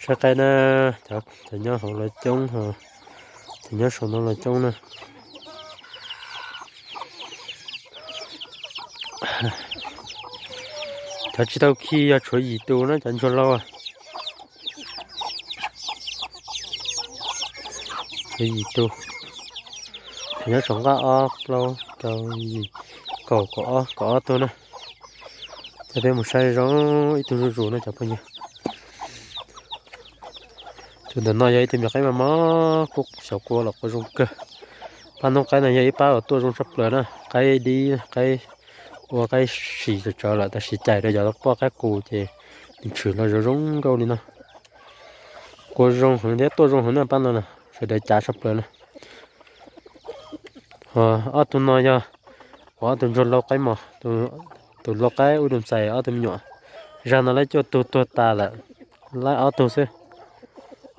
Saib qaib na, cov nyob hauv los coob, cov nyob saum no los coob na. Cov tsis tau khi yog tshuav yim tus na cov ntsuag lauj. Tshuav yim tus. Cov nyob saum nqaj ob plaub rau yim kaum kaum ob, kaum ob tug na. Ces peb mus saib zoo ib tug zuj zus na cov phooj ywg. Tus ntawm no yog ib tug me qaib mos mos, kuj xyov qua los qua zoo kawg. Pab noob qaib no yog ib pab uas tuaj zoo tshaj plaws na, qaib dib, qaib ua qaib sim tsawv tsawv lawm tab sis cais rau cov poj qaib qus ces nws tshwm los zoo zoo nkauj li no. Qua zoo heev thiab tuaj zoo heev na pab no na, sawv daws cav tshaj plaws na. Ob tug no yog kuv ob tug ntsuag lau qaib mos, tus lau qaib ub tus ntxhais ob tug me nyuam. Zag no laib cuaj tug tuag tas lawm, laib ob tug xwb.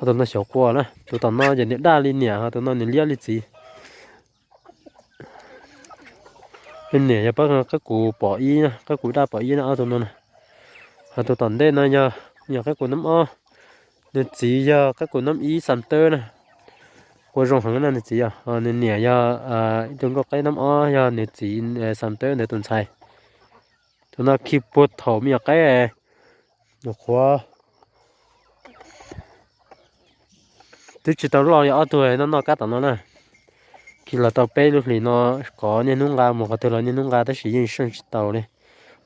Ob tug no xyov qua na, tus tom no ces nws daj li niam ho tus no nws liab li txiv. Niam yog pab qaib qus pom ib, qaib qus daj pom ib na ob tug no na. Ho tus tom ntej no yog, yog qaib qus nab ob, nws txiv yog qaib qus nab ib xam tawb na. Qua zoo heev na nws txiv yog, nws niam yog ib tug nkauj qaib nab ob yog nws txiv xam tawb ntawd tus ntxhais. Tus no khi puag thaum me nyuam qaib, nyuam qhuav twb tsis tau loj li ob tug noj noj kab tom no na. Khi los tau peb lub hlis no, kov niaj hnub nqa mus qhov twg los niaj hnub nqa tab sis yeej seej tsis taus li,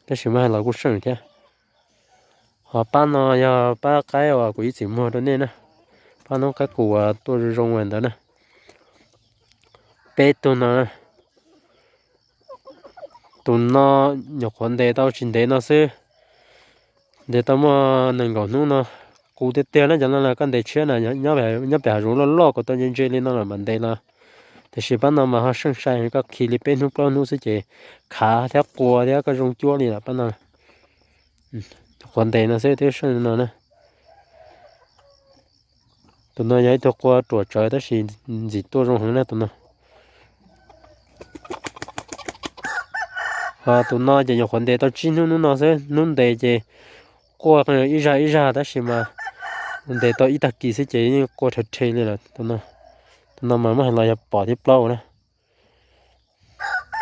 tab sis muab hais los kuj seej thiab. Ho pab no yog pab qaib uas kuv ib txwm muag rau nej na, pab noob qaib qus uas tuaj zoo zoo ntawd na. Peb tug no, tus no nyuam qhuav ntes tau tsis ntev no xwb, ntes tau muaj nees nkaum hnub no. Qus tiag tiag na cov no los koj ntes tshiab na, nyob pem hav zoov loj loj kuv tau ntse ntse li no los mam ntes los. Tiam sis pab no mas ho seej sai, koj khi li peb hnub plaub hnub xwb ces khav thiab qua thiab koj zoo cuab li lawm pab no. Nyuam qhuav ntes no xwb twb seej no na. Tus no yog ib tug qua ruam tsawv tab sis ntxim tuaj zoo heev na tus no. Ho tus no ces nyuam qhuav ntes tau tsib hnub hnub no xwb, hnub ntes ces quaj ib zag ib zag tab sis mas ntes tau ib tag kis xwb ces yeej qua rhe rhe li lawm. Tus no mas muab hais los yog pom thib plaub na.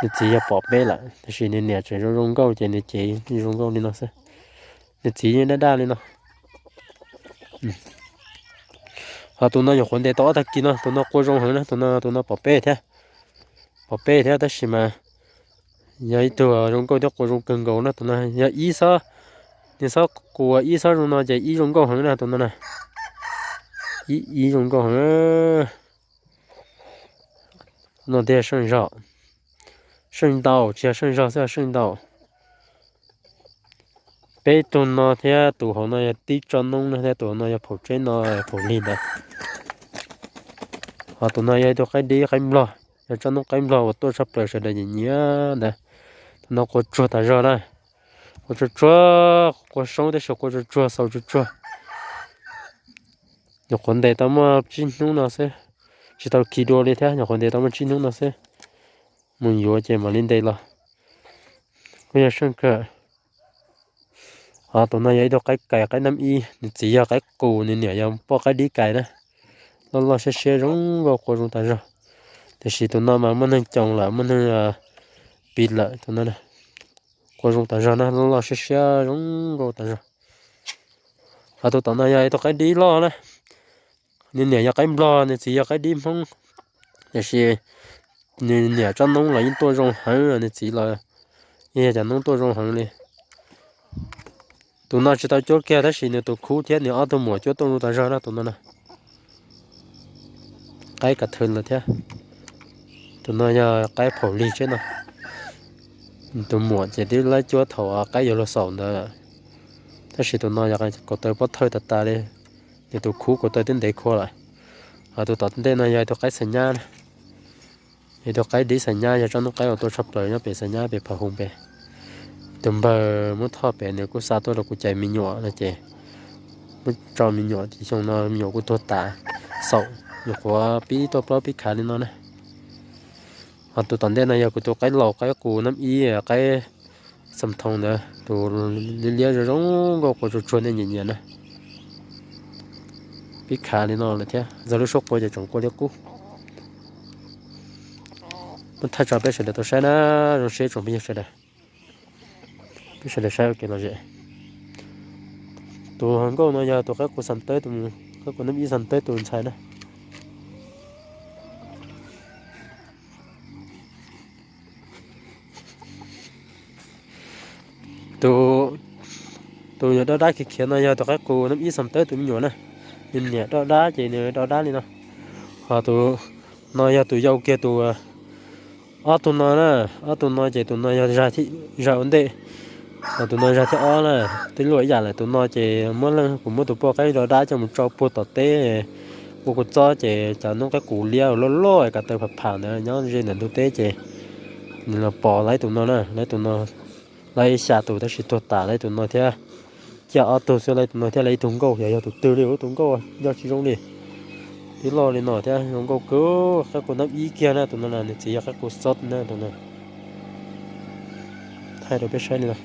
Nws txiv yog pom peb lawm tab sis nws niam tseem zoo zoo nkauj ces nws cev zoo nkauj li no xwb. Nws txiv yeej daj daj li no. Ho tus no nyuam qhuav ntes tau ob tag kis no, tus no qua zoo heev na, tus no, tus no pom peb thiab, pom peb thiab tab sis mas yog ib tug zoo nkauj thiab qua zoo kawg nkaus na. Tus no yog ib xob, nws xob qua ib xob zoo no ces ib zoo nkauj heev na tus no na. Ib, ib zoo nkauj heev. No thiaj seej zog, seej ntau, tsis yog seej zog xwb, seej ntau. Peb tug no thiab tus hauv no yog tib tsob noob na thiab tus hauv no yog phaum tseb no, phaum lig ntawd. Ho tus no yog ib tug qaib dib qaib nplog, yog tsob noob qaib nplog uas tuaj tshaj plaws sawv daws nyiam nyiam ntawd. Tus no qua tsuag tas zog na, qua tsuag tsuag, qua soob tab sis qua tsuag tsuag, xaus tsuag tsuag. Nyuam qhuav ntes tau muaj tsib hnub no xwb, tsis tau khi dua li thiab, nyuam qhuav ntes tau muaj tsib hnub no xwb. Mus yuav ces mam li ntes los. Kuj yog seej kawg. Ho tus no yog ib tug qaib kais qaib nab ib, nws txiv yog qaib qus, nws niam yog poj qaib dib kais na. Loj loj siab siab zoo nkauj qua zoo tas zog. Tiam sis tus no mas muaj neeg coos lawm, muaj neeg piv lawm tus no. Qua zoo tas zog na, loj loj siab siab zoo nkauj tas zog. Ho tus tom no yog ib tug qaib dib loj na. Nws niam yog qaib nplog, nws txiv yog qaib dib hmoob. Tiam sis nws niam tsob noob los yeej tuaj zoo heev, nws txiv los yeej yog cov noob tuaj zoo heev li. Tus no tsis tau cuab kiag tab sis nws tus khub thiab nws ob tug muam cuab tuaj zoo tas zog na tus no na. Qaib kav thw lawm thiab. Tus no yog qaib phaum lig tseb no. Tus muam ces twb laib cuab thaum qaib yuav luag xaum ntawd, tab sis tus no yog kaum taw pob thawj tas tas li. Nws tus khub kaum taw twb ntev khua lawm. Ho tus tom ntej no yog tus qaib xas nyab, yog tus qaib dib xas nyab, yog tsob noob qaib uas tuaj tshaj plaws nyob pem xas nyab pem Phav Hu pem. Tus npawg Muab Thoj pem nws kuj xa tuaj rau kuv cais me nyuam no ces muab tso me nyuam ces xyoo no me nyuam kuj tuag tas, xaum nyuam qhuav pib tuaj plaub pib khav li no na. Ho tus tom ntej no yog kuv tus qaib laus qaib qus nab ib qaib xam thoo ntawd, tus liab liab zoo zoo nkauj qua tsuag tsuag nej nyiam nyiam na. Pib khav li no lawm thiab, txog lub suab qua ces tseem qua liab qub. Muab thaij tso peb sawv daws tau saib na, zoo siab tsoom phooj ywg sawv daws. Peb sawv daws saib ua ke lom zem. Tus hluas nkauj no yog tus qaib qus Xam Tawb, tus qaib qus nab ib Xam Tawb tus ntxhais na. Tus, tus nyuam doj dab khiav khiav no yog tus qaib qus nab ib Xam Tawb tus me nyuam na. Nws niam doj dab ces nws doj dab li no. Ho tus no yog tus yau kiag tus, ob tug no na, ob tug no ces tus no yog zag ua ntej. Ho tus no zag thib ob na. Twb luaj ib yam lawm, tus no ces muab leej, kuv muab tus poj qaib doj dab coj mus tso puag tom teb, ua kua txob ces cov noob qaib qus liab loj loj ko taw pham pham ntawd nyob ze ntawm ntug teb ces nws los pom lawv tus no na, lawv tus no, lawv ib xya tus tab sis tuag tas lawv tus no thiab. Ciaj ob tug xwb lawv tus no thiab lawv ib tug nkauj, yog yog tus twg li ua tus nkauj nco tsis zoo li. Twb loj li no thiab zoo nkauj kawg, qaib qus nab ib kiag na tus no, nws txiv yog qaib qus xob na tus no. Thaij rau peb saib li no.